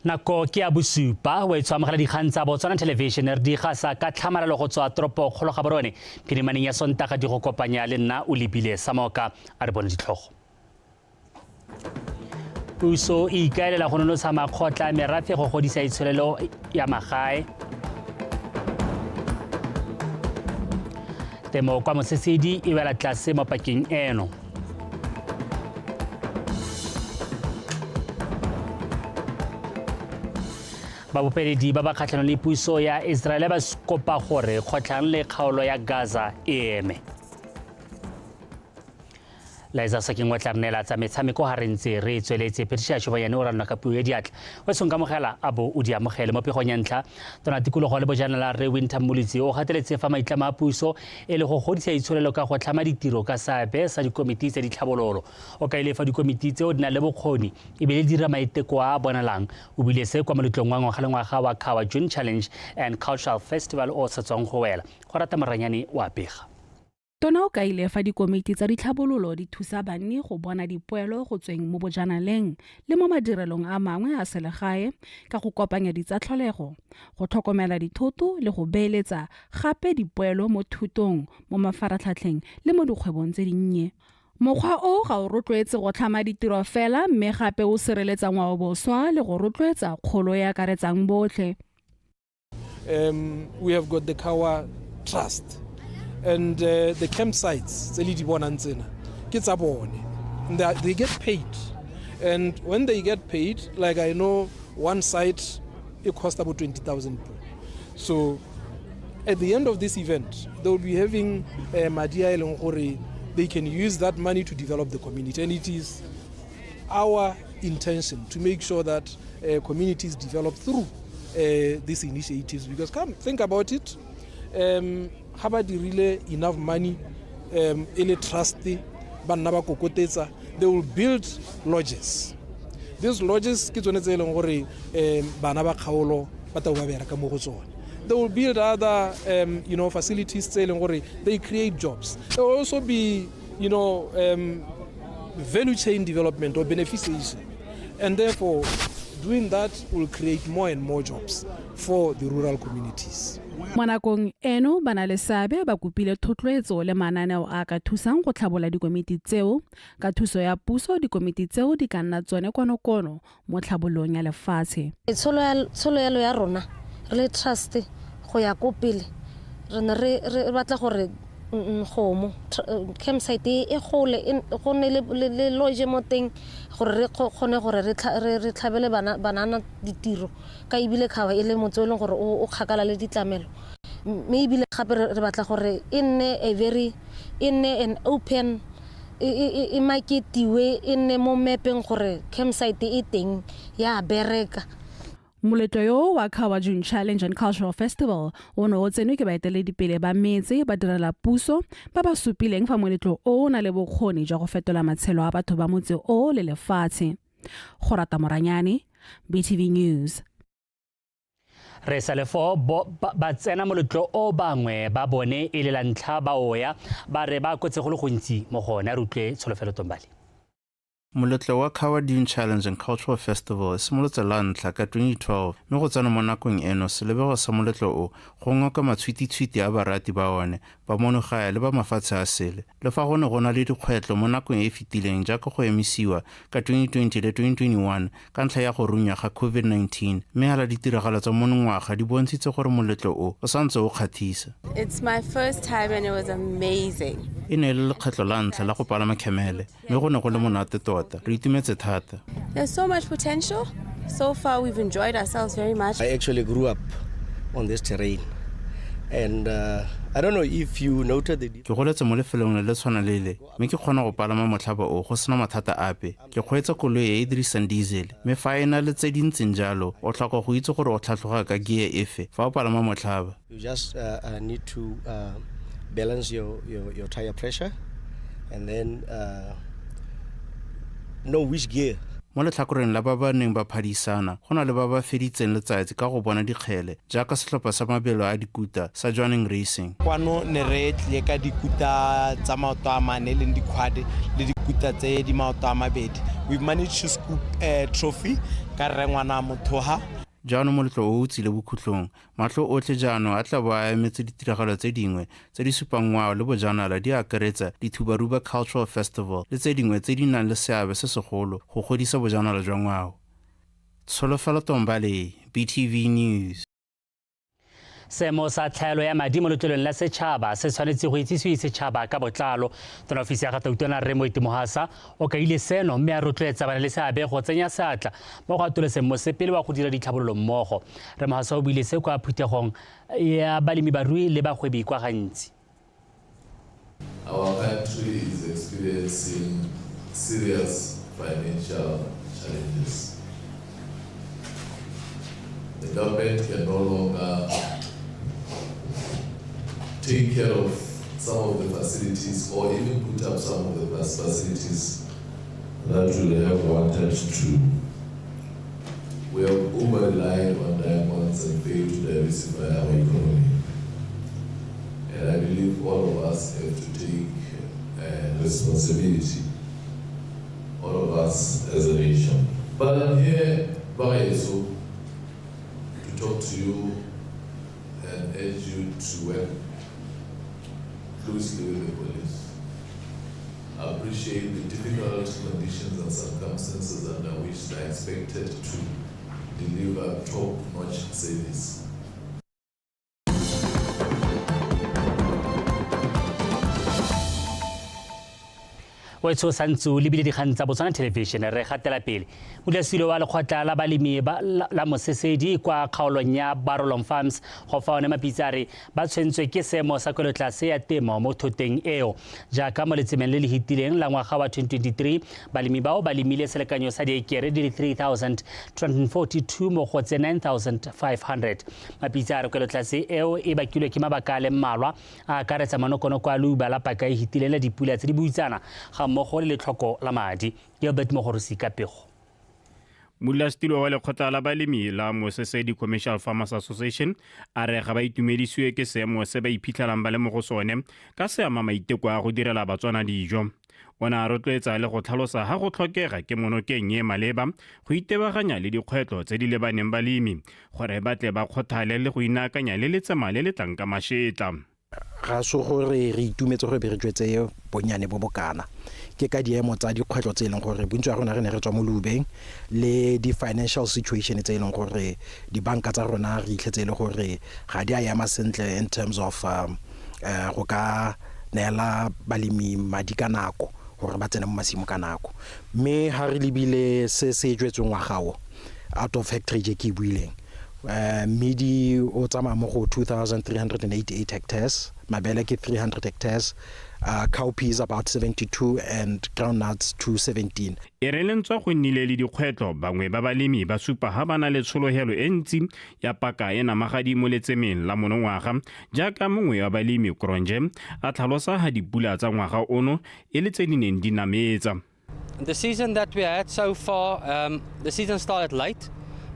Nako ke ya bosupa o e tshwamogela dikgang tsa Botswana Television re di gasa ka tlhamalalo go tswa toropo kgolo Gaborone phirimaneng ya Sontaga di go kopanya le nna o lebile Samoka. A re bone ditlhogo. Puso e ikaelela go nonotsha makgotla a merafe go godisa itsholelo ya magae. Temo kwa Mosesedi e wela tlase mo pakeng eno. Babopeledi ba ba kgatlhanong le puso ya Israele ba kopa gore kgotlhang le kgaolo ya Gaza e eme. Liza Sakeng o tla re neela tsa metshameko ga re ntse re tsweletse. Patricia Shobanyane o ranna ka puo ya diatla. O seng kamogela a bo o di amogele. Mo pegong ya ntlha, Tona Tikologo le Bojanala Rre Winter Mmolotsi o gateletse fa maitlamo a puso e le go godisa itsholelo ka go tlhama ditiro ka seabe sa dikomiti tsa ditlhabololo. O kaile fa dikomiti tseo di na le bokgoni e bile di dira maiteko a a bonalang. O buile se kwa moletlong wa ngwaga le ngwaga wa Khawa June Challenge and Cultural Festival o o sa tswang go wela. Go rata Moranyane o a bega. Tona o kaile fa dikomiti tsa ditlhabololo di thusa banni go bona dipoelo go tsweng mo bojanaleng le mo madirelong a mangwe a selegae ka go kopanya ditsatlholego, go tlhokomela dithoto le go beeletsa gape dipoelo mo thutong, mo mafaratlhatlheng le mo dikgwebong tse dinnye. Mokgwa o ga o rotloetse go tlhama ditiro fela mme gape o sireletsa ngwaoboswa le go rotloetsa kgolo e akaretsang botlhe. We have got the Kawa Trust and the campsites tse le di bonang tsena ke tsa bone. They get paid, and when they get paid, like I know one site it costs about 20,000. So at the end of this event they will be having madi a e leng gore they can use that money to develop the community, and it is our intention to make sure that communities develop through these initiatives, because come think about it, ga ba dirile enough money e le trust ba nna ba kokotetsa, they will build lodges. These lodges ke tsone tse e leng gore bana ba kgaolo ba tla ba bereka mo go tsone. They will build other facilities tse e leng gore they create jobs. There will also be value chain development or beneficiation, and therefore doing that will create more and more jobs for the rural communities. Mo nakong eno ba na le seabe ba kopile thotloetso le mananeo a ka thusang go tlhabola dikomiti tseo. Ka thuso ya puso dikomiti tseo di ka nna tsone konokono mo tlhabolong ya lefatshe. Tsholofelo ya rona re le trust go ya ko pele, re ne re batla gore kgomo campsite e gole, go nne le lodge mo teng gore re kgone gore re tlhabele banana ditiro, ka ebile Khawa e le motse o e leng gore o kgakala le ditlamelo. Mme ebile gape re batla gore e nne a very e nne an open e marketiwe, e nne mo mapeng gore campsite e teng ya bereka. Moletlo yo wa Khawa June Challenge and Cultural Festival o ne o tsenwe ke baeteledipele ba metse, ba direla puso ba ba supileng fa moletlo o na le bokgoni jwa go fetola matshelo a batho ba motse o le lefatshe. Go rata Moranyane, BTV News. Re sa le fo ba tsena moletlo o bangwe ba bone e le la ntlha ba o ya, ba re ba kotse go le gontsi mo go one. A re utlwe Tsholofelo Tombale. Moletlo wa Khawa Dune Challenge and Cultural Festival e simolotse la ntlha ka 2012, mme go tsena mo nakong eno selebego sa moletlo o go ngoka matshwititshwiti a barati ba one ba mono gae le ba mafatshe a sele. Le fa go ne go na le dikgwetlho mo nakong e e fetileng jaaka go emisiwa ka 2020 le 2021 ka ntlha ya go runya ga COVID-19, mme hala ditiragalo tsa monongwaga di bontshitse gore moletlo o o santse o kgathisa. It's my first time and it was amazing. E ne e le lekgetlho la ntlha la go palama camele, mme go ne go le monate tota. Re itumetse thata. There's so much potential. So far we've enjoyed ourselves very much. I actually grew up on this terrain, and I don't know if you noted the Ke goletse mo lefelong le le tshwana le le, mme ke kgona go palama motlhaba o go sena mathata ape. Ke kgweetsa koloi e e dirisang diesel, mme fa e na le tse di ntseng jalo, o tlhoka go itse gore o tlhatlhoga ka gear efe fa o palama motlhaba. You just need to balance your tire pressure and then know which gear. Mo letlhakoreng la ba ba neng ba phadisana, go na le ba ba feditseng letsatsi ka go bona dikgele, jaaka setlhopha sa mabelo a dikuta sa Jwaneng Racing. Kwano ne re tlile ka dikuta tsa maoto a mane leng dikhwade le dikuta tse di maoto a mabedi. We managed to scoop a trophy ka rre ngwana mothoha. Jaanong moletlo o o tsile bokhutlong. Matlho otlhe jaanong a tla bo a emetse ditiragalo tse dingwe tse di supang ngwao le bojanala di akaretsa Dithubaruba Cultural Festival le tse dingwe tse di nang le seabe se segolo go godisa bojanala jwa ngwao. Tsholofelo Tombale, BTV News. Seemo sa tlhaelo ya madi mo letloleng la setšhaba se tshwanetse go itsisiwe setšhaba ka botlalo. Tona ofisi ya ga Tautona Rre Moeti Mohasa o kaile seno mme a rotloetsa bana le seabe go tsenya seatla mo go atoloseng mosepele wa go dira ditlhabololo mmogo. Rre Mohasa o buile se kwa phuthegong ya balemi barui le bagwebi kwa Gantsi. Our country is experiencing serious financial challenges. The government can no longer take care of some of the facilities or even put up some of the facilities that we have wanted to. We have over-relied on diamonds and failed to diversify our economy. And I believe all of us have to take responsibility, all of us as a nation. But I'm here, Bagayeso, to talk to you and urge you to work closely with the police. Appreciate the difficult conditions and circumstances under which they are expected to deliver top-notch service. Wetsho santse o lebile dikgang tsa Botswana Television. Re gatela pele. Modulasetilo wa lekgotla la balemi la Mosesedi kwa kgaolong ya Barolong Farms go fa one Mapitse a re ba tshwentswe ke seemo sa kwelotlase ya temo mo thoteng eo. Jaaka mo letsemeng le le hitileng la ngwaga wa 2023, balemi bao ba lemile selekanyo sa diekere di le 3242 mo go tse 9500. Mapitse a re kwelotlase eo e bakilwe ke mabaka a le mmalwa a akaretsa manokonoko a leuba la paka e hitileng la dipula tse di buitsana ga mmogo le letlhoko la madi. Gilbert Mogorosi ka pego. Modulasetilo wa lekgotla la balemi la Mosesedi Commercial Farmers Association a re ga ba itumedisiwe ke seemo se ba iphitlhelang ba le mo go sone ka se ama maiteko a go direla Batswana dijo. O ne a rotloetsa le go tlhalosa ha go tlhokega ke monokeng e maleba go itebaganya le dikgwetlho tse di lebaneng balemi gore ba tle ba kgothale le go inaakanya le letsema le le tlang ka mashetla. Ga se gore re itumetse gore be re jwetse bonnyane bo bokana, ke ka diemo tsa dikgwetlho tse e leng gore bontsi ba rona re ne re tswa mo leubeng le di-financial situation tse e leng gore dibanka tsa rona re itlhetse e le gore ga di a ema sentle in terms of go ka neela balemi madi ka nako gore ba tsene mo masimo ka nako. Mme ha re lebile se se jwetsweng ngwaga o out of hectarage e ke e buileng, mmidi o tsamaya mo go 2388 hectares, mabele ke 300 hectares, cowpeas about 72 and groundnuts 217. E re le ntswa go nnile le dikgwetlho, bangwe ba balemi ba supa ha ba na le tshologelo e ntsi ya paka e namagadi mo letsemeng la monongwaga, jaaka mongwe wa balemi Kronje a tlhalosa ha dipula tsa ngwaga ono e le tse di neng di nametsa. The season that we had so far, the season started late.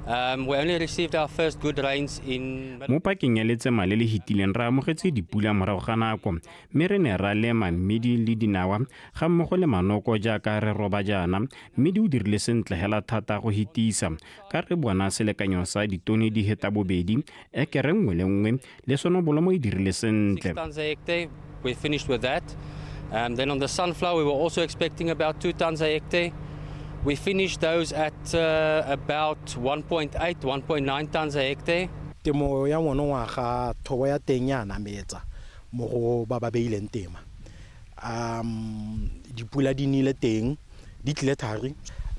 We only received our first good rains in Mo pakeng ya letsema le le hitileng re amogetse dipula morago ga nako, mme re ne ra lema mmidi le dinawa ga mmogo le manoko jaaka re roba jaana. Mmidi o dirile sentle hela thata go hitisa, ka re bona selekanyo sa ditone di heta bobedi ekere nngwe le nngwe, le sonobolomo e dirile sentle. 6 tons a hectare, we finished with that. Then on the sunflower, we were also expecting about 2 tons a hectare. We finished those at about 1.8, 1.9 tons a hectare. Temo ya monongwaga thobo ya teng ya nametsa mo go ba ba beileng tema. Dipula di nnile teng, di tlile thari.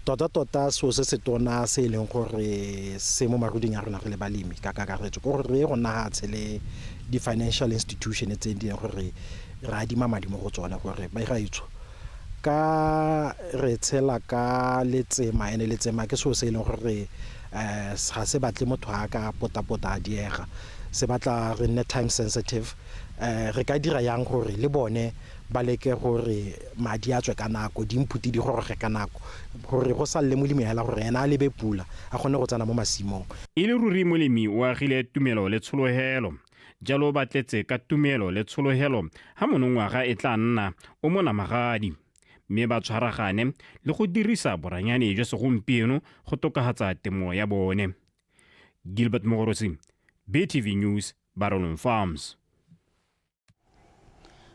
Tota tota seo se se tona se e leng gore se mo maruding a rona re le balemi ka kakaretso ke gore re ye go nna hatshe le di-financial institution tse di leng gore re adima madi mo go tsone gore ba gaetsho ka re tshela ka letsema, ene letsema ke seo se e leng gore ga se batle motho a ka potapota a diega, se batla re nne time sensitive. Re ka dira yang gore le bone Ba leke gore madi a tswe ka nako, di-input di goroge ka nako, gore go sa lle molemi hela gore ena a lebe pula a kgone go tsena mo masimong. E le ruri molemi o agile tumelo le tshologelo. Jalo ba tletse ka tumelo le tshologelo ha monongwaga e tla nna o mo namagadi. Mme ba tshwaragane le go dirisa boranyane jwa segompieno go tokafatsa temo ya bone. Gilbert Mogorosi, BTV News, Barolong Farms.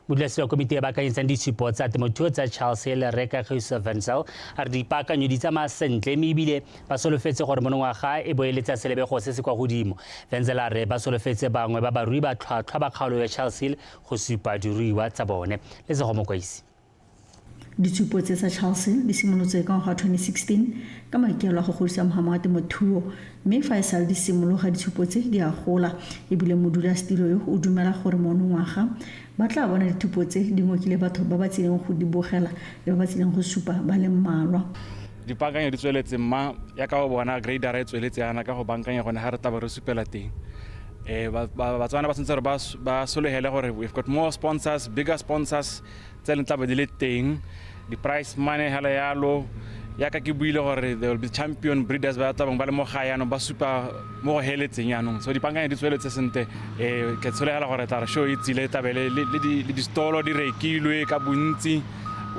Modulasetilo wa komiti e baakanyetsang ditshupo tsa temothuo tsa Charles Hill, Rre Kagiso Venzel, a re dipaakanyo di tsamaya sentle mme ebile ba solofetse gore monongwaga e bo e le tsa selebego se se kwa godimo. Venzel a re ba solofetse bangwe ba barui ba tlhwatlhwa ba kgaolo ya Charles Hill go supa diruiwa tsa bone. Lesego Mokwaisi. Ditshupo tse tsa Charles Hill di simolotse ka ngwaga wa 2016 ka maikaelelo a go godisa mohama wa temothuo, mme fa e sale di simologa ditshupo tse di a gola e bile modulasetilo yo o dumela gore monongwaga ba tla bona dithupo tse di ngokile batho ba ba tsileng go di bogela le ba ba tsileng go supa ba le mmalwa. Dipaakanyo di tsweletse mma ya ka o bona gradera e tsweletse yana ka go bankanya gone ga re tla ba re supela teng. Batswana ba tshwanetse gore ba sologele gore we've got more sponsors, bigger sponsors tse leng tla be di le teng, di-price money hela yalo. Yaka ke buile gore there will be champion breeders ba tla bang ba le mo gae yanong ba supa mo go heletseng yanong. So dipankanya di tsweletse sentle. Ke tsholegela gore tla re show e tsile tlabe le distolo di rekilwe ka bontsi.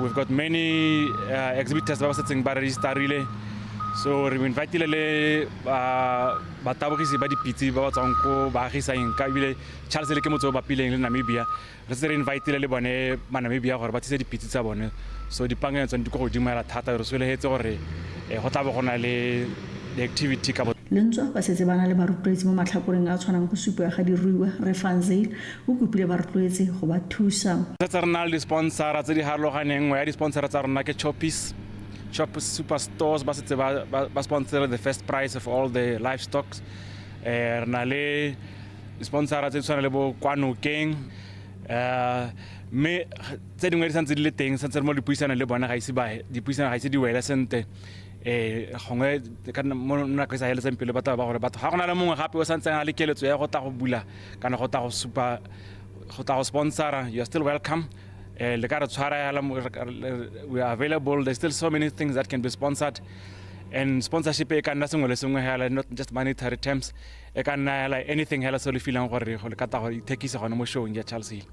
We've got many exhibitors ba ba setseng ba registerile. So re invitile le batabogisi ba dipitse ba ba tswang ko baagisanyeng, ka ebile Charles le ke motse o bapileng le Namibia. Re setse re invitile le bone Manamibia gore ba tsise dipitse tsa bone. So dipankanya tsone di ko godimo hela thata, re sologetse gore go tla bo go na le di-activity ka bo. Le ntswa ba setse ba na le barotloetsi mo matlhakoreng a tshwanang go supiwa ga diruiwa, Rre Van Zyl o kopile barotloetsi go ba thusa. Setse re na le di-sponsora tse di harologaneng. Nngwe ya di-sponsora tsa rona ke Choppies, Choppies Superstores, ba setse ba sponsor the first price of all the livestock. Re na le di-sponsora tse di tshwana le bo kwa nokeng, mme tse dingwe di santse di le teng, santse re mo dipuisanong le bone, ga ise ba dipuisano ga ise di wele sentle. Gongwe ka mo nako e sa heletseng pele ba tla ba gore batho ga go na le mongwe gape o santseng a le keletso ya go tla go bula kana go tla go supa, go tla go sponsora, you are still welcome. Le ka re tshwara hela, we are available. There's still so many things that can be sponsored, and sponsorship e ka nna sengwe le sengwe hela, not just monetary terms, e ka nna hela anything hela se le feelang gore go le ka tla go ithekisa gone mo showng ya Charles Hill.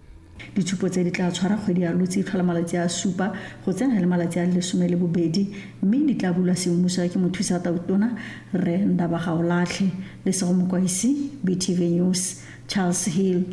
Ditshupo tse di tla tshwara kgwedi ya Lwetse e tlhola malatsi a 7 go tsena le malatsi a 12, mme di tla bulwa semmuso ke mothusa tautona Rre Ndaba Gaolatlhe. Lesego Mokwaisi, BTV News, Charles Hill.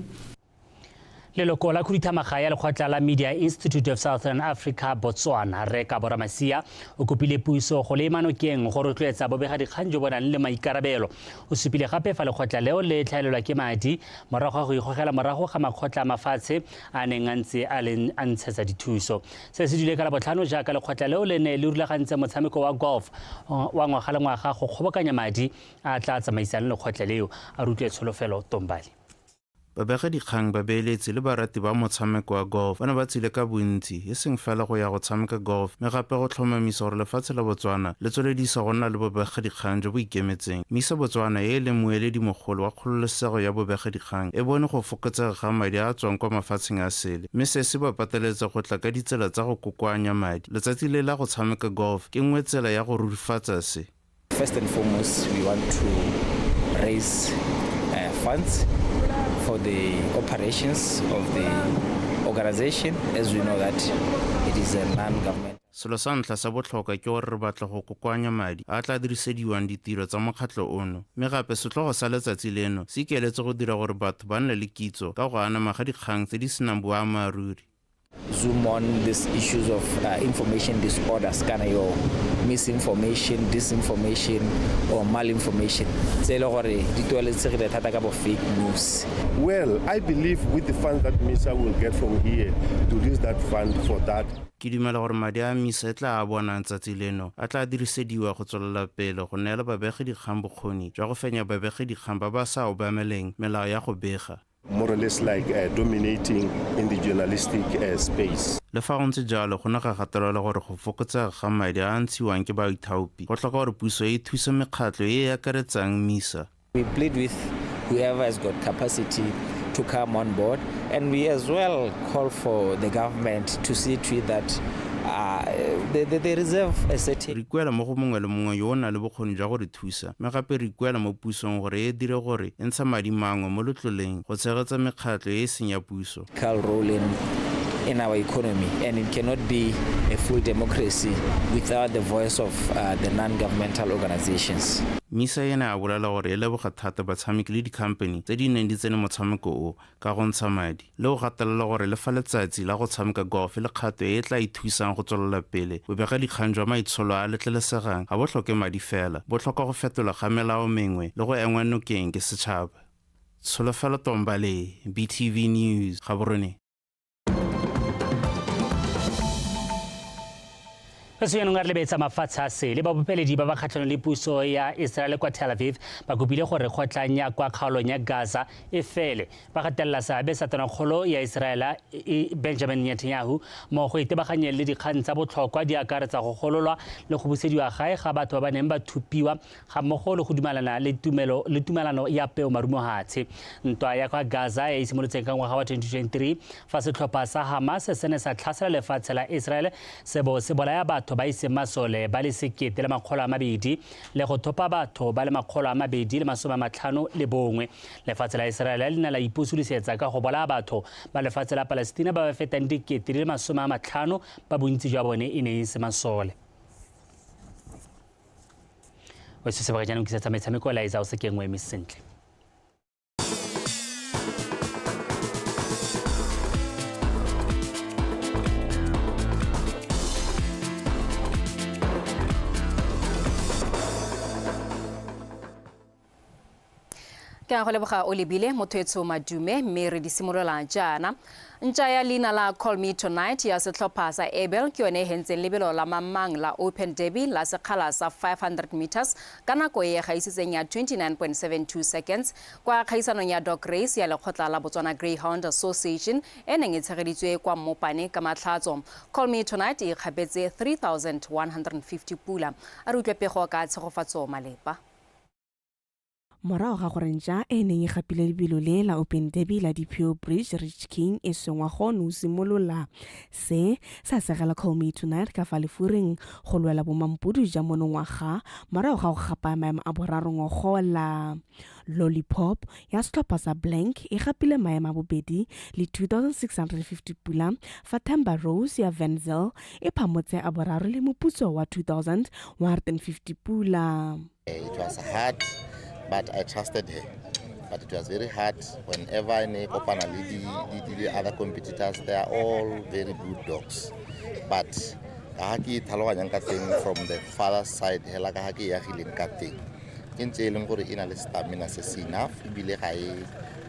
Leloko la khuduthamaga ya lekgotla la Media Institute of Southern Africa Botswana, Rre Kabo Ramasia, o kopile puso go le manokeng go rotloetsa bobegadikgang jo bo nang le maikarabelo. O supile gape fa lekgotla leo le tlhaelelwa ke madi morago ga go ikgogela morago ga makgotla a mafatshe a neng a ntse a le a ntshetsa dithuso. Se se dule ka Labotlhano jaaka lekgotla leo le ne le rulagantse motshameko wa golf wa ngwaga le ngwaga go kgobokanya madi a tla tsamaisang lekgotla leo. A rutwe Tsholofelo Tombale. Babegadikgang, babeeletsi le barati ba motshameko wa golf ba ne ba tsile ka bontsi, e seng fela go ya go tshameka golf, mme gape go tlhomamisa gore lefatshe la Botswana le tsweledisa go nna le bobegadikgang jo bo ikemetseng. Misa Botswana, e e leng moeledimogolo wa kgololesego ya bobegadikgang, e bone go fokotsega ga madi a a tswang kwa mafatsheng a sele, mme se se ba pateletsa go tla ka ditsela tsa go kokoanya madi. Letsatsi le la go tshameka golf ke nngwe tsela ya go rurifatsa se. First and foremost, we want to raise funds for the operations of the organization, as we know that it is a non-government. Selo sa ntlha sa botlhokwa ke gore re batla go kokoanya madi a tla dirisediwang ditiro tsa mokgatlho ono, mme gape setlhogo sa letsatsi leno se ikaeletse go dira gore batho ba nne le kitso ka go anama ga dikgang tse di senang boammaaruri. Zoom on these issues of information disorders, kana your misinformation, disinformation or malinformation tse e le gore di tlwaelesegile thata ka bo fake news. Well, I believe with the funds that MISA will get from here to use that fund for that. Ke dumela gore madi a MISA e tla a bonang tsatsi leno a tla dirisediwa go tswelela pele go neela babegadikgang bokgoni jwa go fenya babegadikgang ba ba sa obameleng melao ya go bega. More or less like dominating in the journalistic space. Le fa go ntse jalo, go ne ga gatelelwa gore go fokotsega ga madi a a ntshiwang ke baithaopi go tlhoka gore puso e thuse mekgatlho e e akaretsang MISA. We plead with whoever has got capacity to come on board. And we as well call for the government to see to it that uh, they, they, they reserve a certain Re ikuela mo go mongwe le mongwe yo o nang le bokgoni jwa go re thusa mme gape re ikuela mo pusong gore e dire gore e ntsha madi mangwe mo letloleng go tshegetsa mekgatlho e e seng ya puso. Role in in our economy and it cannot be a full democracy without the voice of uh, the non-governmental organizations. Misa ene a bolela gore e leboga thata batshameki le dikhamphani tse di neng di tsene motshameko o ka go ntsha madi le go gatelela gore le fa letsatsi la go tshameka golf le kgato e e tla e thusang go tswelela pele bobegadikgang jwa maitsholo a a letlelesegang ga bo tlhoke madi fela, bo tlhoka go fetolwa ga melao mengwe le go engwa nokeng ke setšhaba. Tsholofelo Tombale, BTV News, Gaborone. Re jaanong a re lebetsa mafatshe a sele. Babopeledi ba ba kgatlhanong le puso ya Israel kwa Tel Aviv ba kopile gore kgotlang ya kwa kgaolong ya Gaza e fele. Ba gatelela seabe sa tonakgolo ya Israel Benjamin Netanyahu mo go itebaganyeng le dikgang tsa botlhokwa di akaretsa go gololwa le go busediwa gae ga batho ba ba neng ba thupiwa ga mmogo le go dumalana le tumelo le tumalano ya peo marumohatshe. Ntwa ya kwa Gaza e e simolotseng ka ngwaga wa 2023 fa setlhopha sa Hamas se ne sa tlhasela lefatshe la Israel se bo se bolaya batho ba iseng masole ba le 1200 le go thopa batho ba le 251. Lefatshe la Israel le ne la ipusulisetsa ka go bolaya batho ba lefatshe la Palestina ba ba fetang 50,000 ba bontsi jwa bone e ne e se masole. O se sebaka jaanong kisetsa metshameko laetsa o se kengwe eme sentle. Ke a go leboga o lebile motho madume mme re di simolola jaana. Ntša ya leina la Call Me Tonight ya setlhopha sa Abel ke yone e hentseng lebelo la mamang la Open Derby la sekgala sa 500 meters ka nako e gaisitseng ya 29.72 seconds kwa kgaisanong ya Dog Race ya lekgotla la Botswana Greyhound Association e neng e tshegeditswe kwa Mmopane ka Matlhatso. Call Me Tonight e ikgapetse 3150 pula. A re utlwe pego ka Tshegofatso Malepa. Morago ga gore ntša e neng e gapile lebelo le la Open Derby la di-Pure Bridge Rich King e sengwa gono o simolola se sa segela Call Me Tonight ka fa lefureng go lwela bomampudu ja monongwaga morago ga go gapa maemo a boraro ngogola. Lollipop ya setlhopha sa Blank e gapile maemo a bobedi le 2650 pula fa Themba Rose ya Venzel e phamotse a boraro le moputso wa 2150 pula. It was hard, but I trusted her. But it was very hard whenever I ne kopana le di other competitors. They are all very good dogs. But ka ha ke tlhaloganyang ka teng from the father's side hela ka ha ke e agileng ka teng, ke ntse e leng gore e na le stamina se se enough ebile ga e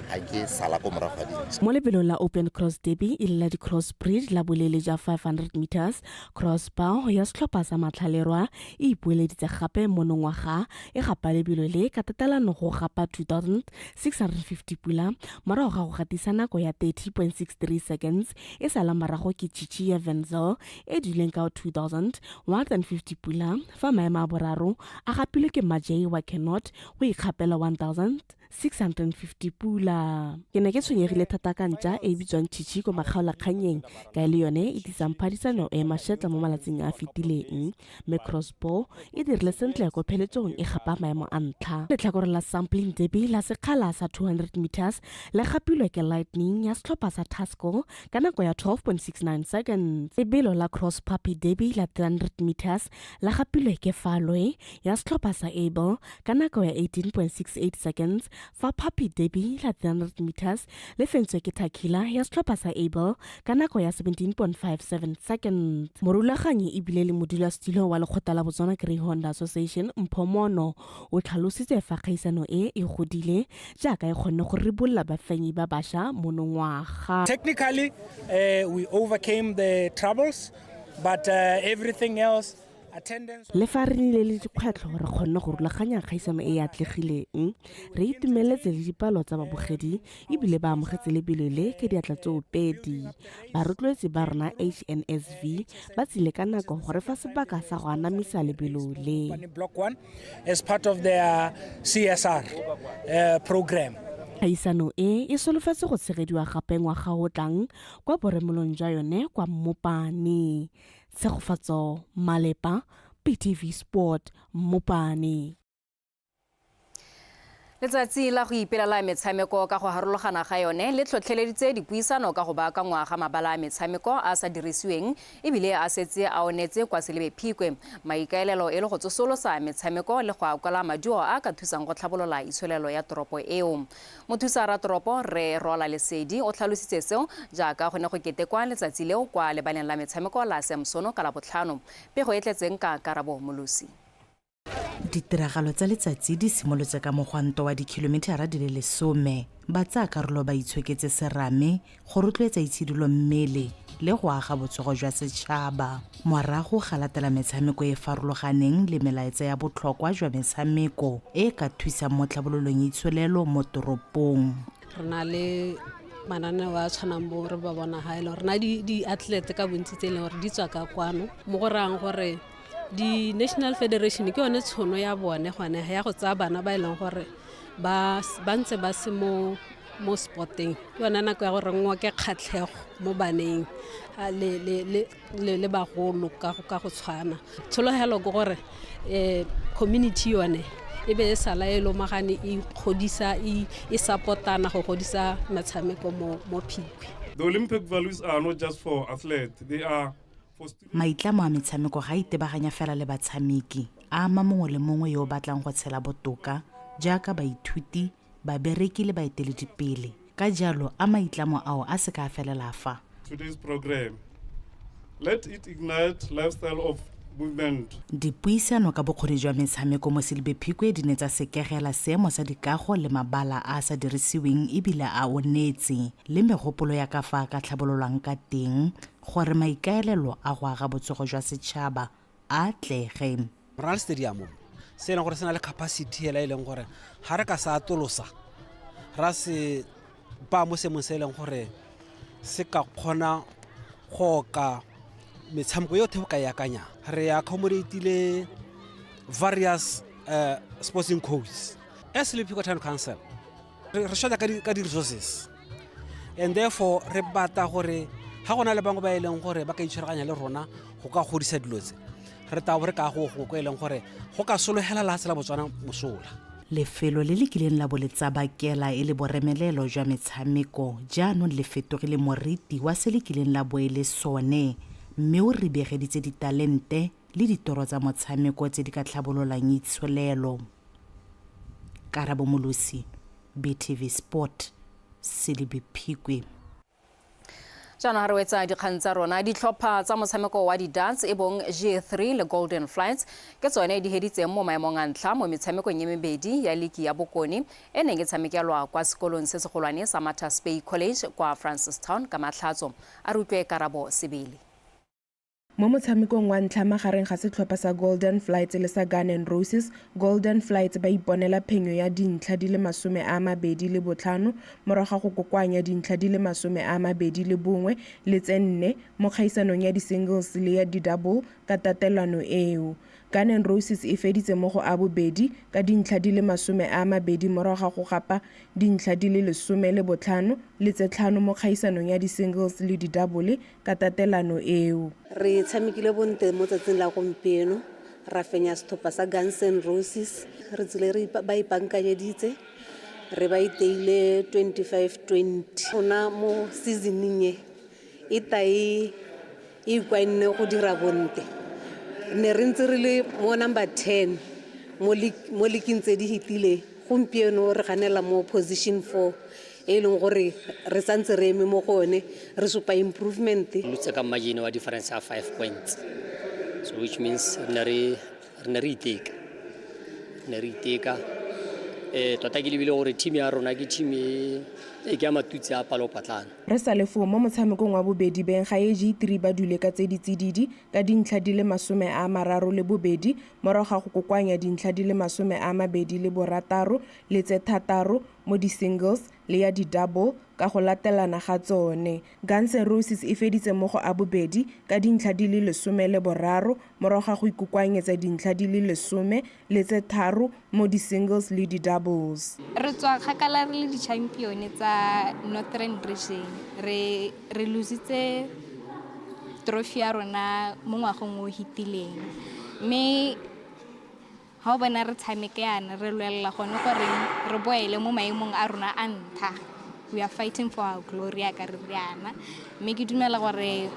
ga ke sala ko morago ga dintsi. Mo lebelong la Open Cross Derby e le la di-cross breed la boleele jwa 500 meters, Crossbow ya setlhopha sa Matlhalerwa e ipoeleditse gape monongwaga e gapa lebelo le ka tatelano go gapa 2650 pula morago ga go gatisa nako ya 30.63 seconds e sala morago ke Chichi ya Venzel e duleng ka 2150 pula fa maemo a boraro a gapilwe ke Majay wa Cannot go ikgapela 1650 pula. Ke ne ke tshwenyegile thata ka ntša e e bitswang Chichi ko makgaolakgannyeng ka e le yone e tlisang phadisano e mashetla mo malatsing a a fetileng, mme Crossbow e dirile sentle ko pheletsong e gapa maemo a ntlha. Letlhakore la Sampling Derby la sekgala sa 200 meters le gapilwe ke Lightning ya setlhopha sa Tasco ka nako ya 12.69 seconds. Lebelo la Cross Puppy Derby la 300 meters la gapilwe ke Falwe ya setlhopha sa Able ka nako ya 18.68 seconds fa Puppy Derby la 300 meters le fentswe ke Thakila ya setlhopha sa Able ka nako ya 17.57 seconds. Morulaganyi ebile le modulasetilo wa lekgotla la Botswana Greyhound Association Mpho Mono o tlhalositse fa kgaisano e e godile jaaka e kgonne go ribolola bafenyi ba bašwa monongwaga. Technically, we overcame the troubles, but everything else. Le fa re nnile le dikgwetlho, re kgonne go rulaganya kgaisano e e atlegileng. Re itumeletse le dipalo tsa babogedi ebile ba amogetse lebelo le ka diatla tsoopedi. Barotloetsi ba rona HNSV ba tsile ka nako go re fa sebaka sa go anamisa lebelo le. Block 1 as part of their CSR program. Kgaisano e e solofetse go tshegediwa gape ngwaga o tlang kwa boremelong jwa yone kwa Mmopane. Tshegofatso Malepa, BTV Sport, Mmopane. Letsatsi la go ipelela metshameko ka go harologana ga yone le tlhotlheleditse dipuisano ka go baakangwa ga mabala a metshameko a sa dirisiweng ebile a setse a onetse kwa Selebi Phikwe. Maikaelelo e le go tsosolosa metshameko le go akola maduo a ka thusang go tlhabolola itsholelo ya toropo eo. Mothusa ratoropo Rre Rola Lesedi o tlhalositse seo jaaka go ne go ketekwa letsatsi leo kwa lebaleng la metshameko la Samsono ka Labotlhano. Pego e tletseng ka Karabo Molosi. Ditiragalo tsa letsatsi di simolotse ka mogwanto wa dikhilomithara di le 10 ba tsaya karolo ba itshoketse serame go rotloetsa itshidilo mmele le go aga botsogo jwa setšhaba. Morago ga latela metshameko e farologaneng le melaetsa ya botlhokwa jwa metshameko e ka thusang mo tlhabololong itsholelo mo toropong. Re na le mananeo a tshwanang bo re ba bona ga e le gore re na di-athlete ka bontsi tse e leng gore di tswa ka kwano, mo go rayang gore di-National Federation ke yone tshono ya bone gone ya go tsaya bana ba e leng gore ba ntse ba se mo sporteng. Ke yone nako ya gore ngoke kgatlhego mo baneng le bagolo ka go tshwana. Tshologelo ke gore community yone e be e sala e lomagane, e godisa, e support-ana go godisa metshameko mo Phikwe. The Olympic values are not just for athletes, they are Maitlamo a metshameko ga itebaganya fela le batshameki, a ama mongwe le mongwe yo o batlang go tshela botoka jaaka baithuti, babereki le baeteledipele. Ka jalo a maitlamo ao a se ka felela fa. Today's program, let it ignite lifestyle of movement. Dipuisano ka bokgoni jwa metshameko mo Selebi Phikwe di ne tsa sekegela seemo sa dikago le mabala a a sa dirisiweng ebile a onetse, le megopolo ya ka fa a ka tlhabololwang ka teng gore maikaelelo a go aga botsogo jwa setšhaba a atlege. Re na le stadium se e leng gore se na le capacity hela e leng gore ga re ka sa atolosa ra se ba mo seemong se e leng gore se ka kgona go oka metshameko yotlhe go ka e akanyang. Re accommodatile various sporting codes. As Selebi Phikwe Town Council, re shota ka di-resources, and therefore re batla gore ga go na le bangwe ba e leng gore ba ka itshwaraganya le rona go ka godisa dilo tse, re tla bo re ka go gongwe ko e leng gore go ka sologela lefatshe la Botswana mosola. Lefelo le le kileng la bo le tsabakela e le boremelelo jwa metshameko jaanong le fetogile moriti wa se le kileng la bo e le sone, mme o ribegeditse ditalente le ditoro tsa motshameko tse di ka tlhabololang itsholelo. Karabo Molosi, BTV Sport, Selebi Phikwe. Jaanong ga re wetsa dikgang tsa rona, ditlhopha tsa motshameko wa di-darts e bong G3 le Golden Flights ke tsone di heditseng mo maemong a ntlha mo metshamekong e mebedi ya liki ya bokone e neng e tshamekelwa kwa sekolong se segolwane sa Matters Bay College kwa Francistown ka Matlhatso. A re utlwe Karabo Sebele. Mo motshamekong wa ntlha magareng ga setlhopha sa Golden Flights le sa Gun and Roses, Golden Flights ba iponela phenyo ya dintlha di le 25 morago ga go kokoanya dintlha di le 21 le tse 4 mo kgaisanong ya di-singles le ya di-double ka tatelano eo. Gun and Roses e feditse mo go a bobedi ka dintlha di le 20 morago ga go gapa dintlha di le 15 le tse 5 mo kgaisanong ya di-singles le di-double ka tatelano eo. Re tshamekile bonte mo tsatsing la gompieno, ra fenya setlhopha sa Guns N' Roses, re tsile re ba ipankanyeditse, re ba iteile 25-20. Rona mo seasoning e, e ta e ikwanne go dira bonte. Ne re ntse re le mo number 10 mo league tse di hitileng, gompieno re ganela mo position 4 e leng gore re santse re eme mo go one, re supa improvement. Lutse ka margin wa difference ya 5 points, so which means re ne re iteka. Tota ke lebile gore team ya rona ke team e ke ya matutse a palopatlana. Re sa le foo mo motshamekong wa bobedi, beng ga e G3 ba dule ka tse di tsididi ka dintlha di le 32 morago ga go kokoanya dintlha di le 26 le tse 6 mo di-singles le ya di-double ka go latelana ga tsone. Guns N' Roses e feditse mo go a bobedi ka dintlha di le 13 morago ga go ikokoanyetsa dintlha di le 13 mo di-singles le di-doubles. Re tswa kgakala re le di-champion tsa Northern Region. Re re lositse trophy ya rona mo ngwageng o hitileng. Mme ga o bona re tshameke yana re lwelela gone gore re boele mo maemong a rona a ntlha. We are fighting for our glory ya ka re riana. Mme ke dumela gore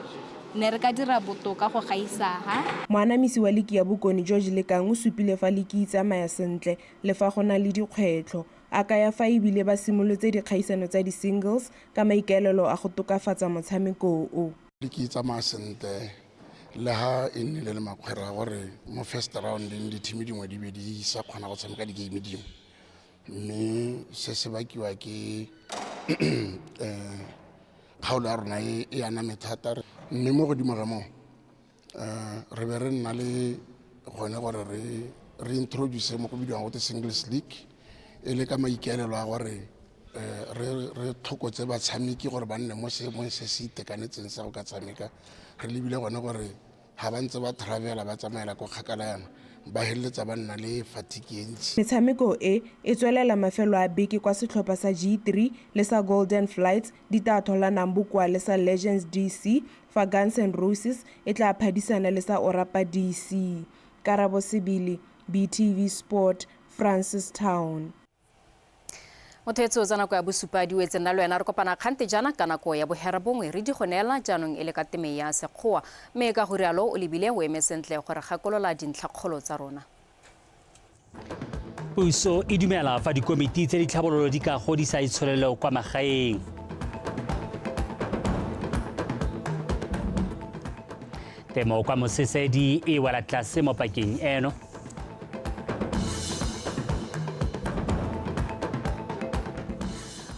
ne re ka dira botoka go gaisa ha. Moanamisi wa liki ya Bokone George Lekang o supile fa liki e tsamaya sentle le fa go na le dikgwetlho. A kaya fa ebile ba simolotse dikgaisano tsa di-singles ka maikaelelo a go tokafatsa motshameko o. Liki e tsamaya sentle le ha e nnile le makgwere a gore mo first roundeng di-team dingwe di be di sa kgona go tshameka di-game dingwe, mme se se bakiwa ke kgaolo ya rona e aname thata. Mme mo godimo ga moo re be re nna le gone gore re introduce mo go bidiwang gote singles league, e le ka maikaelelo a gore re tlhokotse batshameki gore ba nne mo seemong se se itekanetseng sa go ka tshameka. Re lebile gone gore ga ba ntse ba travela ba tsamaela ko kgakala yana, ba feleletsa ba nna le fatigue e ntsi. Metshameko e e tswelela mafelo a beke kwa setlhopha sa G3 le sa Golden Flights di tla tholanang bokoa le sa Legends DC, fa Guns N' Roses e tla phadisana le sa Orapa DC. Karabo Sebele, BTV Sport, Francistown. Motho etsho tsa nako ya bosupa di wetse, nna le wena re kopana kgante jaana ka nako ya boherabongwe re di go neela jaanong e le ka teme ya sekgowa, mme ka go rialo o lebile o eme sentle gore gakolola dintlhakgolo tsa rona. Puso e dumela fa dikomiti tse di tlhabololo di ka godisa itsholelo kwa magaeng. Temo kwa Mosesedi e wela tlase mo pakeng eno.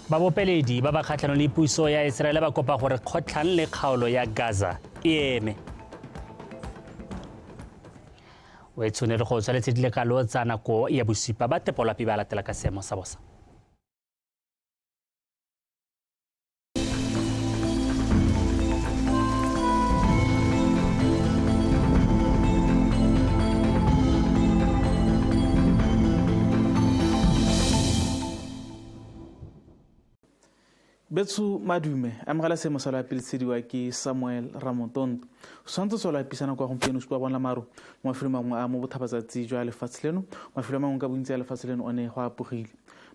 Babopeledi ba ba kgatlhanong le puso ya Israele ba kopa gore kgotlhang le kgaolo ya Gaza e eme. O e tshwane re go tshwanetse di le kalo tsa nako ya bosupa ba tepolapi ba latela ka seemo sa bosa. Betsu madume amogela seemo sa loapi le tshediwa ke Samuel Ramotonto. Tshwanetse sa loapi sa nako ya gompieno supa bona maru mo mafelong mangwe a mo botlhabatsatsi jwa lefatshe leno, mafelo a mangwe ka bontsi a lefatshe leno one go apogile.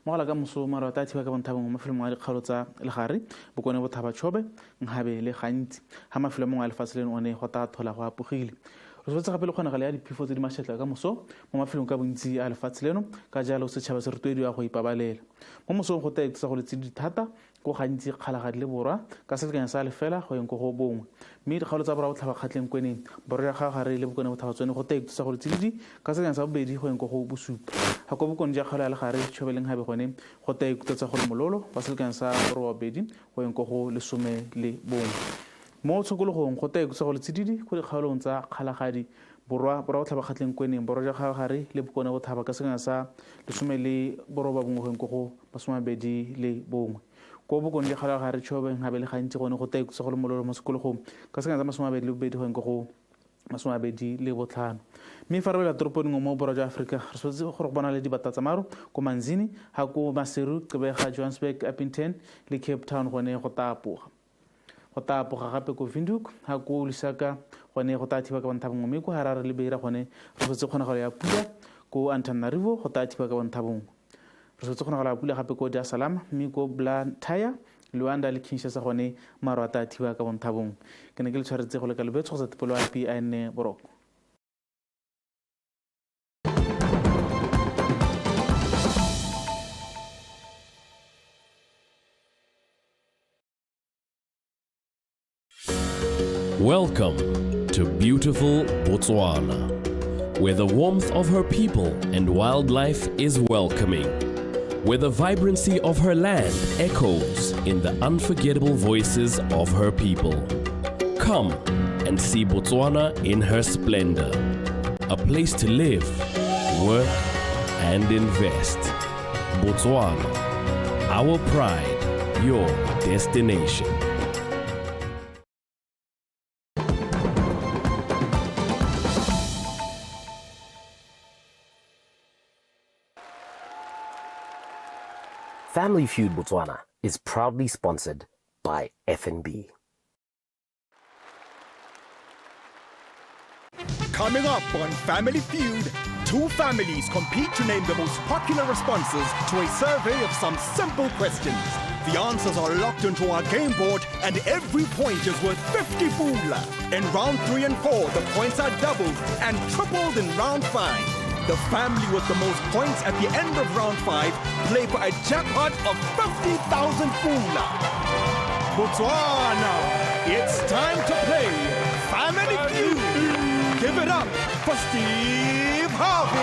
Mogala ka moso maru a tla thiba ka bontha bongwe mo mafelong a dikgaolo tsa legare, bokone botlhaba Chobe, Nhabe le gantsi. Ha mafelo a mangwe a lefatshe leno one go tla thola go apogile. Re solofetse gape le kgonagalo ya diphefo tse di mašetla ka moso mo mafelong ka bontsi a lefatshe leno, ka jalo setšhaba se rotloediwa go ipabalela. Mo mosong go tla itsa go le tsididi thata ko gantsi Kgalagadi le Borwa ka selekanyo sa lefela go yeng ko go bongwe, mme dikgaolo tsa Borwa Botlhaba Kgatleng Kweneng, Borwa jwa Kgaogare le Bokone Botlhaba tsone go tla itsa go le tsididi ka selekanyo sa bobedi go yeng ko go bosupa. Ga ko bokone jwa kgaolo ya Legare, Chobe le Nhabe gone go tla ikutsa go le mololo wa selekanyo sa borobabedi go yeng ko go 11. Mo tshokologong go tla ikutsa go le tsididi ko dikgaolong tsa Kgalagadi Borwa, Borwa Botlhaba Kgatleng Kweneng, Borwa jwa Kgaogare le Bokone Botlhaba ka selekanyo sa 19 go yeng ko go 21. Ko bokone jwa Kgaogare, Chobe, Nhabe le gantsi gone go tla ikutsa go le mololo mo sekologong ka selekanyo sa 22 go yeng ko go 25. Mme fa re wela toropo dingwe mo borwa jwa Aforika, re tshwanetse gore go bona le dibata tsa maru ko Manzini, ga ko Maseru, Gqeberha, Johannesburg, Upington le Cape Town gone go tapoga. Go tapoga gape ko Windhoek, ga ko Lusaka gone go tla thiba ka bontha bongwe, mme ko Harare le Beira gone re tshwanetse kgonagalo ya pula, ko Antananarivo go tla thiba ka bontha bongwe. Re tshwanetse kgonagalo ya pula gape ko Dar es Salaam, mme ko Blantyre, Luanda le Kinshasa gone maru a tla thiba ka bontha bongwe. Ke ne ke le tshwaretse go leka lobetso kgotsa tepolo ya P a nne boroko. Welcome to beautiful Botswana, where the warmth of her people and wildlife is welcoming, where the vibrancy of her land echoes in the unforgettable voices of her people. Come and see Botswana in her splendor, a place to live, work, and invest. Botswana, Our pride, your destination. Family Feud Botswana is proudly sponsored by FNB. Coming up on Family Feud, two families compete to name the most popular responses to a survey of some simple questions. The answers are locked into our game board, and every point is worth 50 pula. In round 3 and 4, the points are doubled and tripled in round 5. The family with the most points at the end of round 5 play for a jackpot of 50,000 pula. Botswana, it's time to play Family Feud. Give it up for Steve Harvey.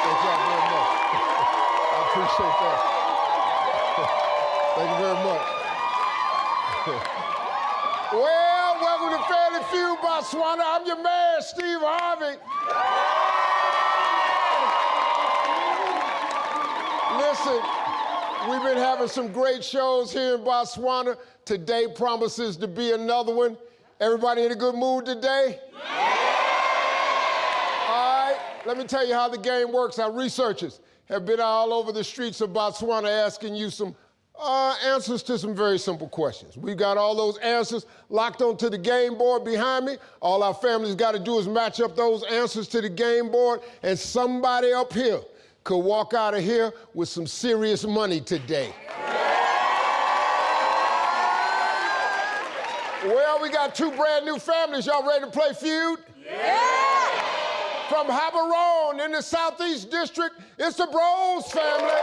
Thank y'all very much. I appreciate that. Thank you very much. Well, welcome to Family Feud, Botswana. I'm your man, Steve Harvey. Listen, we've been having some great shows here in Botswana. Today promises to be another one. Everybody in a good mood today? Yeah. All right, let me tell you how the game works. Our researchers have been all over the streets of Botswana asking you some answers to some very simple questions. We've got all those answers locked onto the game board behind me. All our families got to do is match up those answers to the game board, and somebody up here could walk out of here with some serious money today. Well, we got two brand new families. Y'all ready to play Feud? Yeah! From Gaborone in the Southeast District, it's the Bros family.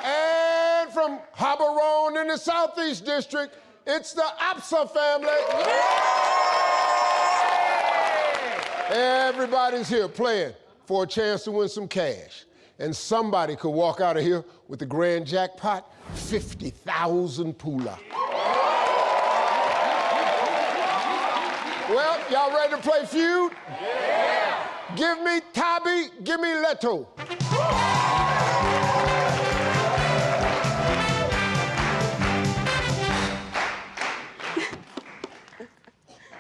And from Gaborone in the Southeast District, it's the Absa family. Yeah! Everybody's here playing for a chance to win some cash. And somebody could walk out of here with the grand jackpot, 50,000 pula. Well, y'all ready to play Feud? Yeah! Give me Tabi, give me Leto.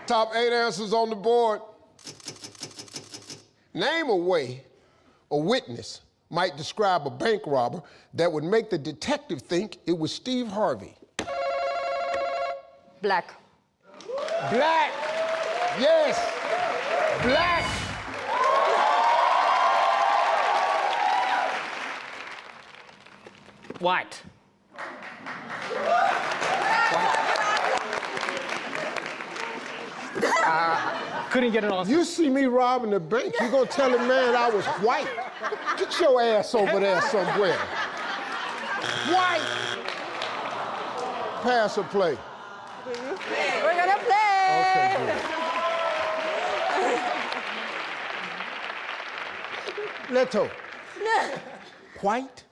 Top 8 answers on the board. Name a way a witness might describe a bank robber that would make the detective think it was Steve Harvey. Black. Black. Yes. Black. White. Couldn't get it off. You see me robbing the bank, you gonna tell a man I was white. Get your ass over there somewhere. White. Pass or play? We're gonna play. Okay, good. Leto. White?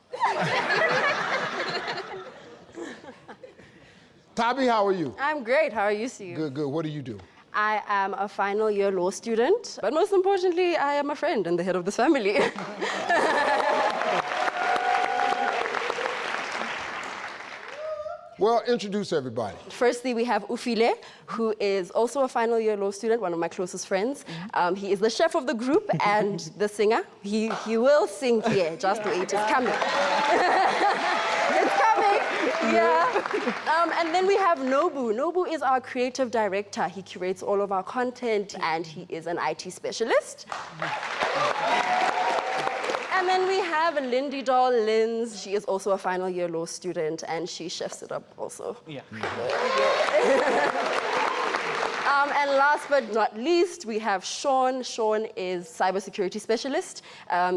Tabi, how are you? I'm great. How are you, Steve? Good, good. What do you do? I am a final year law student, but most importantly, I am a friend and the head of this family. Well, introduce everybody. Firstly, we have Ufile, who is also a final year law student, one of my closest friends. He is the chef of the group and the singer. He will sing here, just wait, it's coming. It's coming, yeah. And then we have Nobu. Nobu is our creative director. He curates all of our content and he is an IT specialist. And then we have Lindy Doll Linz. She is also a final year law student and she chefs it up also. Yeah. And last but not least, we have Sean. Sean is cybersecurity specialist.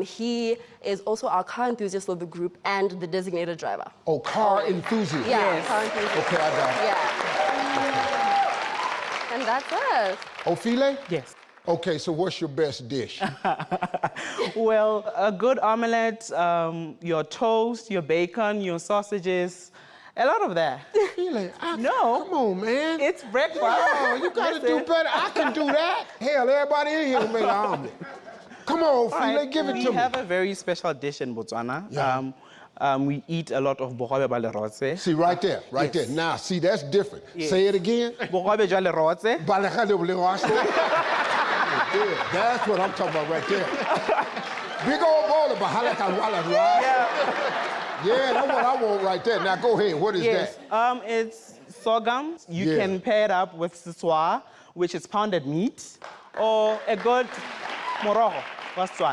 He is also our car enthusiast of the group and the designated driver. Oh, car enthusiast. Yeah, yes. Car enthusiast. Okay, I got it. Yeah. Okay. And that's us. Ofile? Yes. Okay, so what's your best dish? Well, a good omelette, your toast, your bacon, your sausages, a lot of that. Really? No. Come on, man. It's breakfast. No, you gotta do better. I can do that. Hell, everybody in here made an omelet. Come on, File, right, give it to me. We have a very special dish in Botswana. Yeah. We eat a lot of bogobe ba lerotse. See, right there, right yes. there. Now, see, that's different. Yes. Say it again. Bogobe jwa lerotse. Ba lerotse. Yeah, that's what I'm talking about right there. Big old bowl of bahalaka wala. Yeah, that's what I want right there. Now go ahead. What is yes. that? It's sorghum. You can pair it up with siswa, which is pounded meat, or a good morogo.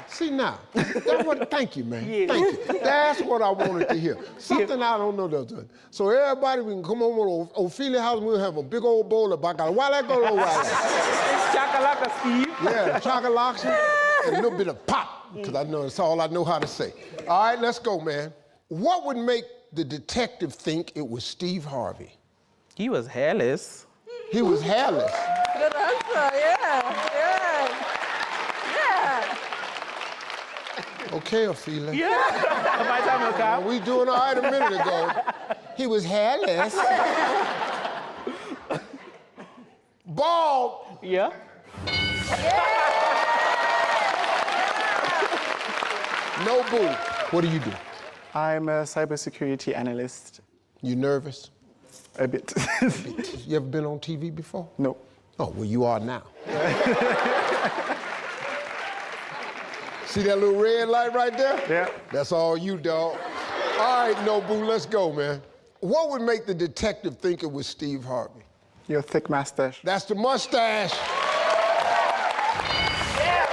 See now, that's what, thank you, man. Yes. Thank you. That's what I wanted to hear. Something I don't know. Does. So everybody, we can come over to Ophelia house and we'll have a big old bowl of bacala. Why that go low? It's chakalaka, Steve. Yeah, chakalaka and a little bit of pop, because I know it's all I know how to say. All right, let's go, man. What would make the detective think it was Steve Harvey? He was hairless. He was hairless. Good answer, yeah, yeah. Yeah. Okay, Ophelia. Yeah. My time will come. We doing all right a minute ago. He was hairless. Bald. Yeah. Yeah. No boo. What do you do? I'm a cybersecurity analyst. You nervous? A bit. A bit. You ever been on TV before? No. Oh, well, you are now. See that little red light right there? Yeah. That's all you, dog. All right, Nobu, let's go, man. What would make the detective think it was Steve Harvey? Your thick mustache. That's the mustache. Yeah.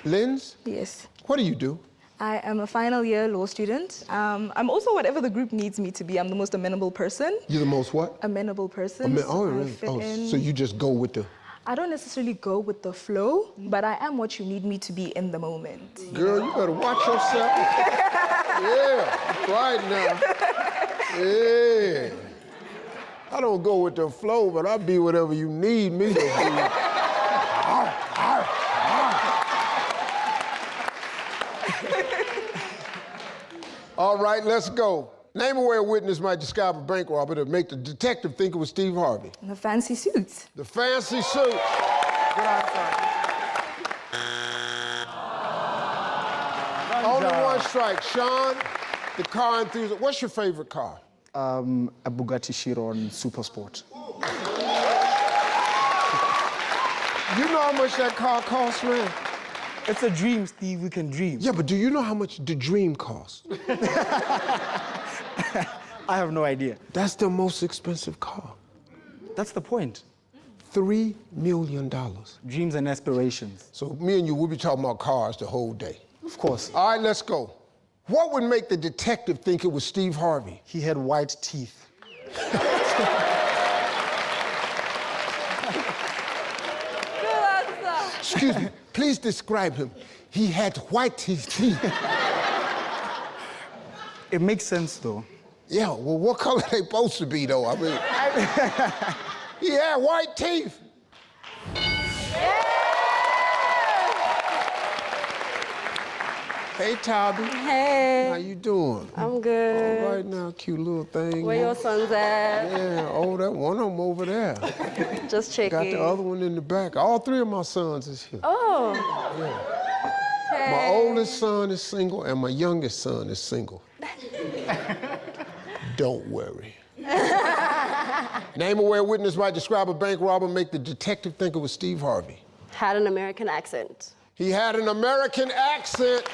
Linz? Yes. What do you do? I am a final year law student. I'm also whatever the group needs me to be. I'm the most amenable person. You're the most what? Amenable person. Oh, really? Oh, so you just go with the... I don't necessarily go with the flow, but I am what you need me to be in the moment. Girl, you better watch yourself. Yeah, right now. Yeah. I don't go with the flow, but I'll be whatever you need me to be. Arr, arr, arr. All right, let's go. Name a way a witness might describe a bank robber to make the detective think it was Steve Harvey. The fancy suits. The fancy suits. Good answer. Only one strike. Sean, the car enthusiast. What's your favorite car? A Bugatti Chiron Super Sport. You know how much that car costs, man? It's a dream, Steve. We can dream. Yeah, but do you know how much the dream costs? I have no idea. That's the most expensive car. That's the point. $3 million. Dreams and aspirations. So me and you, we'll be talking about cars the whole day. Of course. All right, let's go. What would make the detective think it was Steve Harvey? He had white teeth. Good answer. Excuse me, please describe him. He had white teeth. It makes sense, though. Yeah, well, what color they supposed to be, though? I mean, he had white teeth. Yeah! Hey, Toby. Hey. How you doing? I'm good. All right now, cute little thing. Where your sons at? Yeah, oh, that one of them over there. Just checking. Got the other one in the back. All three of my sons is here. Oh. Yeah. Hey. My oldest son is single and my youngest son is single. Don't worry. Name a way a witness might describe a bank robber, make the detective think it was Steve Harvey. Had an American accent. He had an American accent.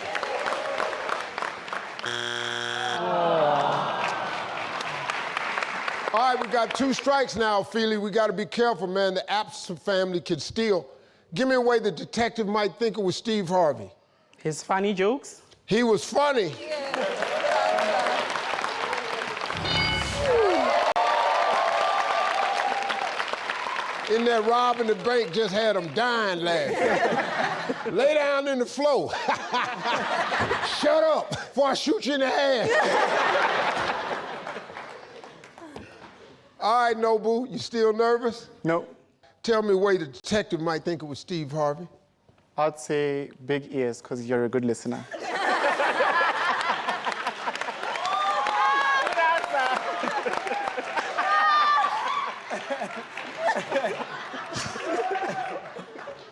All right, we got two strikes now, Ophelia. We got to be careful, man. The Apps family could steal. Give me a way the detective might think it was Steve Harvey. His funny jokes. He was funny. Yeah. In there robbing the bank, just had him dying laughing. Lay down in the floor. Shut up, before I shoot you in the ass. All right, Nobu, you still nervous? No. Tell me where the detective might think it was Steve Harvey. I'd say big ears, because you're a good listener.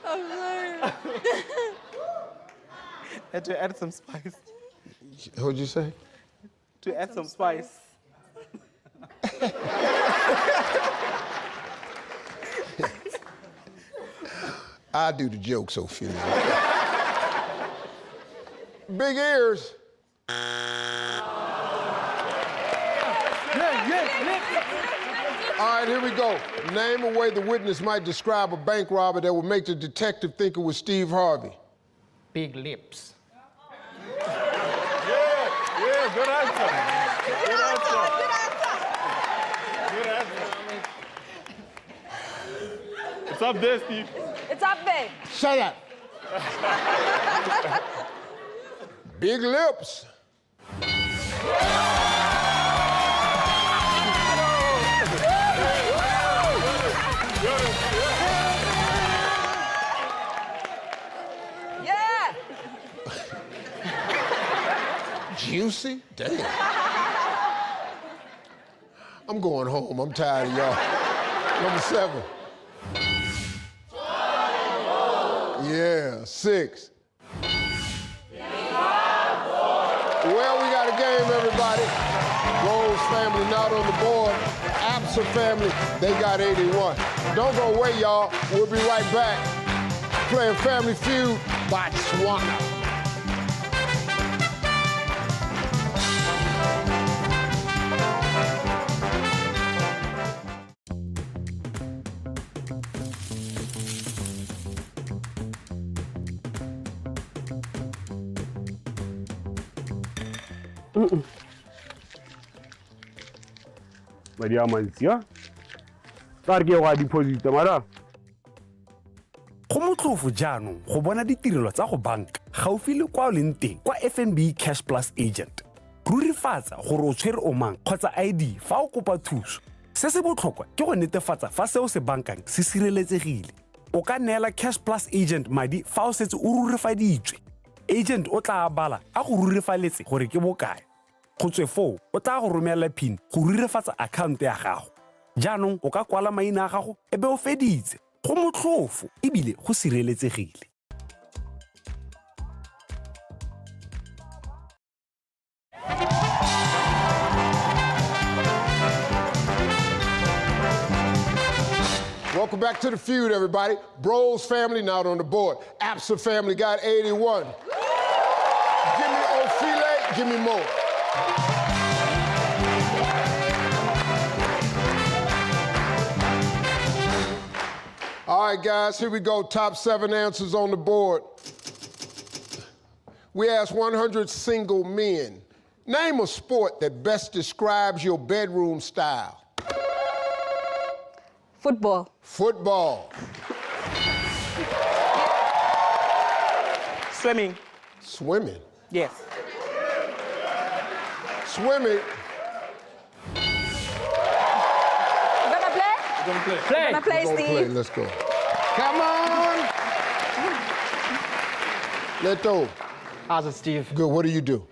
I'm sorry. Had to add some spice. What'd you say? To add some spice. I do the jokes, Ophelia. Big ears. Yeah. All right, here we go. Name a way the witness might describe a bank robber that would make the detective think it was Steve Harvey. Big lips. Yeah, good answer. Good answer. Good answer. It's up there, Steve. It's up there. Shut up. Big lips. Yeah. Juicy? Damn. I'm going home. I'm tired of y'all. Number 7. Yeah, 6. Well, we got a game, everybody. Rose family not on the board. Absa family, they got 81. Don't go away, y'all. We'll be right back. Playing Family Feud, Botswana. Madi a mantsi a tla re ke go a deposita mara. Go motlhofo jaanong go bona ditirelo tsa go banka gaufi le kwa o leng teng kwa FNB Cash Plus Agent. Rurifatsa gore o tshwere omang kgotsa ID fa o kopa thuso. Se se botlhokwa ke go netefatsa fa seo se bankang se sireletsegile. O ka neela Cash Plus Agent madi fa o setse o rurifaditswe. Agent o tla bala a go rurifaletse gore ke bokae. Go tswe foo, o tla go romela PIN go rurifatsa akhaonto ya gago. Jaanong o ka kwala maina a gago e be o feditse. Go motlhofo ebile go sireletsegile. Welcome back to the feud, everybody. Bros family not on the board. Absa family got 81. Give me Ofile, give me more. All right, guys, here we go. Top 7 answers on the board. We asked 100 single men, name a sport that best describes your bedroom style. Football. Football. Swimming. Swimming? Yes. Swimming. We're gonna play? We're gonna play. Play. We're gonna play, We're gonna Steve. play. Let's go. Come on. Leto. How's it, Steve? Good. What do you do?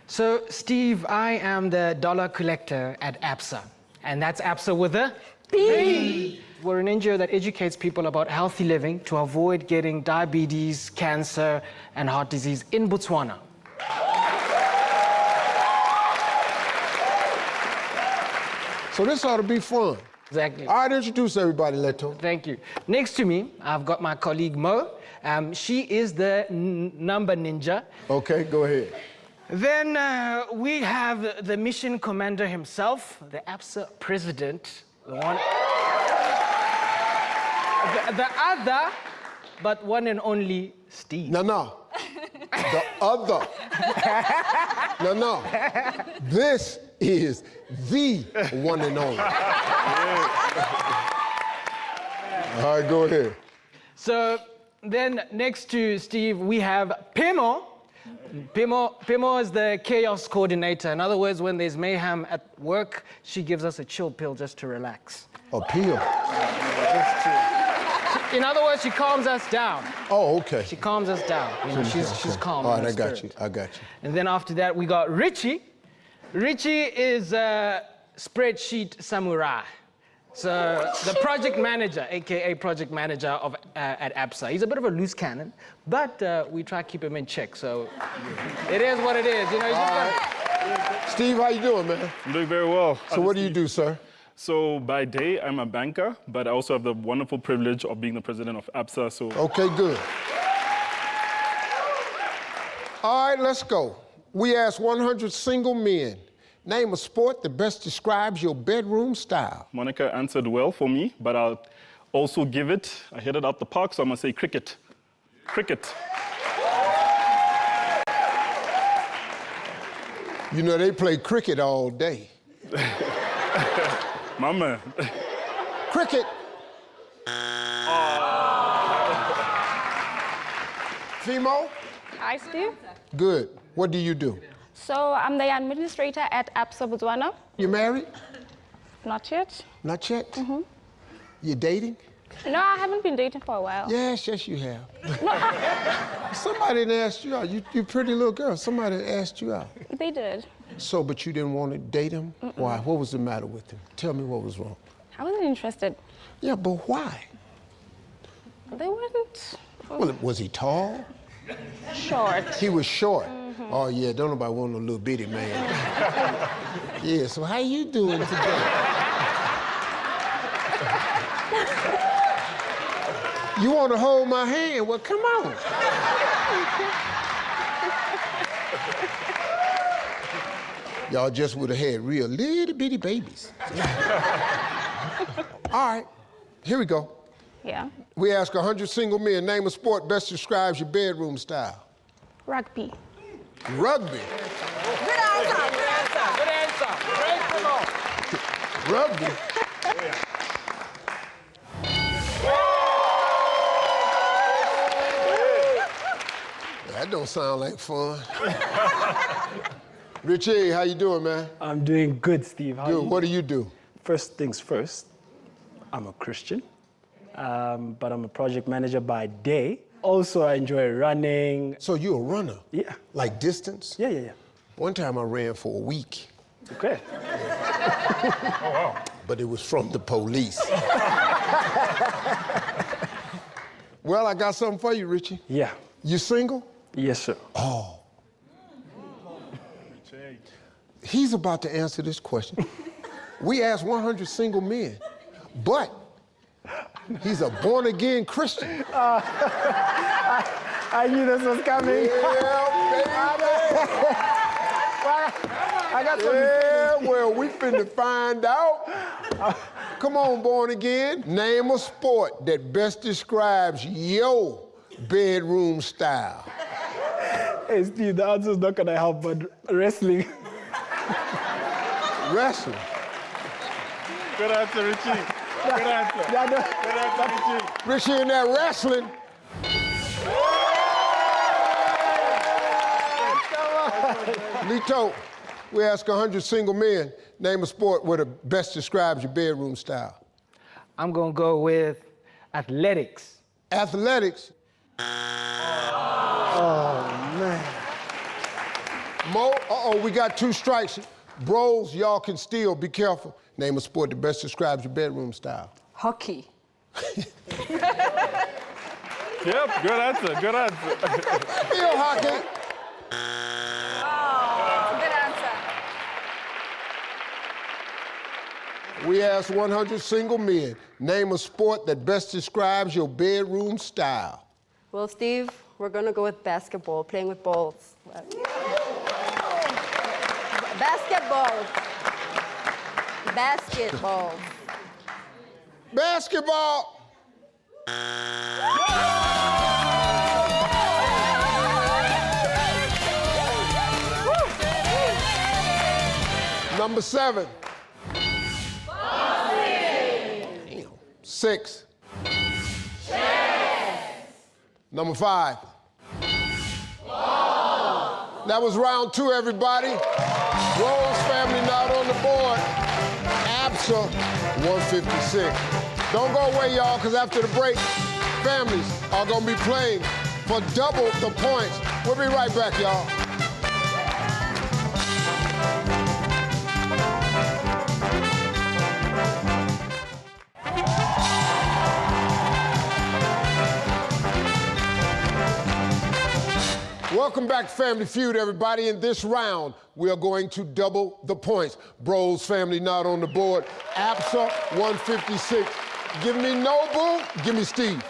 So, Steve, I am the dollar collector at ABSA. And that's ABSA with a P. We're an NGO that educates people about healthy living to avoid getting diabetes, cancer, and heart disease in Botswana. So this ought to be fun. Exactly. All right, introduce everybody, Leto. Thank you. Next to me, I've got my colleague Mo. She is the number ninja. Okay, go ahead. Then we have the mission commander himself, the ABSA president, the one, the other, but one and only Steve. No, no. The other. No, no. This is the one and only. All right, go ahead. So then next to Steve, we have Pemo. Pimo is the chaos coordinator. In other words, when there's mayhem at work, she gives us a chill pill just to relax. A pill? In other words, she calms us down. Oh, okay. She calms us down. You know, she's calm. All in right, her I got spirit. you. I got you. And then after that, we got Richie. Richie is a spreadsheet samurai. So the project manager, AKA project manager of at ABSA. He's a bit of a loose cannon, but we try to keep him in check. So it is what it is. You know, you just gotta... Steve, how you doing, man? I'm doing very well. So what do you do, sir? So by day, I'm a banker, but I also have the wonderful privilege of being the president of ABSA. So Okay, good. All right, let's go. We asked 100 single men, name a sport that best describes your bedroom style. Monica answered well for me, but I'll also give it. I hit it out the park, so I'm gonna say cricket. Cricket. You know, they play cricket all day. My man. Cricket. Fimo? Hi, Steve. Good. What do you do? So I'm the administrator at ABSA Botswana. You married? Not yet. Not yet? Mm-hmm. You dating? No, I haven't been dating for a while. Yes, yes, you have. No, I... Somebody done asked you out. You pretty little girl. Somebody asked you out. They did. So, but you didn't want to date him? Mm-mm. Why? What was the matter with him? Tell me what was wrong. I wasn't interested. Yeah, but why? They weren't... Well, was he tall? Short. He was short. Mm-hmm. Oh, yeah, don't nobody want no little bitty man. Yeah, so how you doing today? You want to hold my hand? Well, come on. Y'all just would have had real little bitty babies. All right, here we go. Yeah. We ask 100 single men, name a sport best describes your bedroom style. Rugby. Rugby. Good answer, good answer. Good answer. Great for Rugby. That don't sound like fun. Richie, how you doing, man? I'm doing good, Steve. How good. Are you? What do you do? First things first, I'm a Christian, but I'm a project manager by day. Also, I enjoy running. So you're a runner? Yeah. Like distance? Yeah, yeah, yeah. One time I ran for a week. Okay. Oh, wow. But it was from the police. Well, I got something for you, Richie. Yeah. You single? Yes, sir. Oh. He's about to answer this question. We asked 100 single men, but he's a born-again Christian. I knew this was coming. Yeah, baby. I got something. Yeah, well, we finna find out. Come on, born again. Name a sport that best describes your bedroom style. Hey, Steve, the answer's not gonna help, but wrestling. Wrestling? Good answer, Richie. Good answer. Yeah, no. Good answer, Richie. Richie in that wrestling. Lito, we ask 100 single men, name a sport where the best describes your bedroom style. I'm gonna go with athletics. Athletics? Oh, man. Mo, uh-oh, we got 2 strikes. Bros, y'all can steal, be careful. Name a sport that best describes your bedroom style. Hockey. Yep, good answer, good answer. Field hockey. Oh, good answer. We asked 100 single men, name a sport that best describes your bedroom style. Well, Steve, we're gonna go with basketball, playing with balls. Basketball. Basketball. Basketball. Number 7. Damn. 6. Chess. Number 5. Ball. That was round two, everybody. Rose family not on the board. ABSA 156. Don't go away, y'all, because after the break, families are going to be playing for double the points. We'll be right back, y'all. Welcome back, Family Feud, everybody. In this round, we are going to double the points. Bros family not on the board. ABSA 156. Give me Nobu, give me Steve.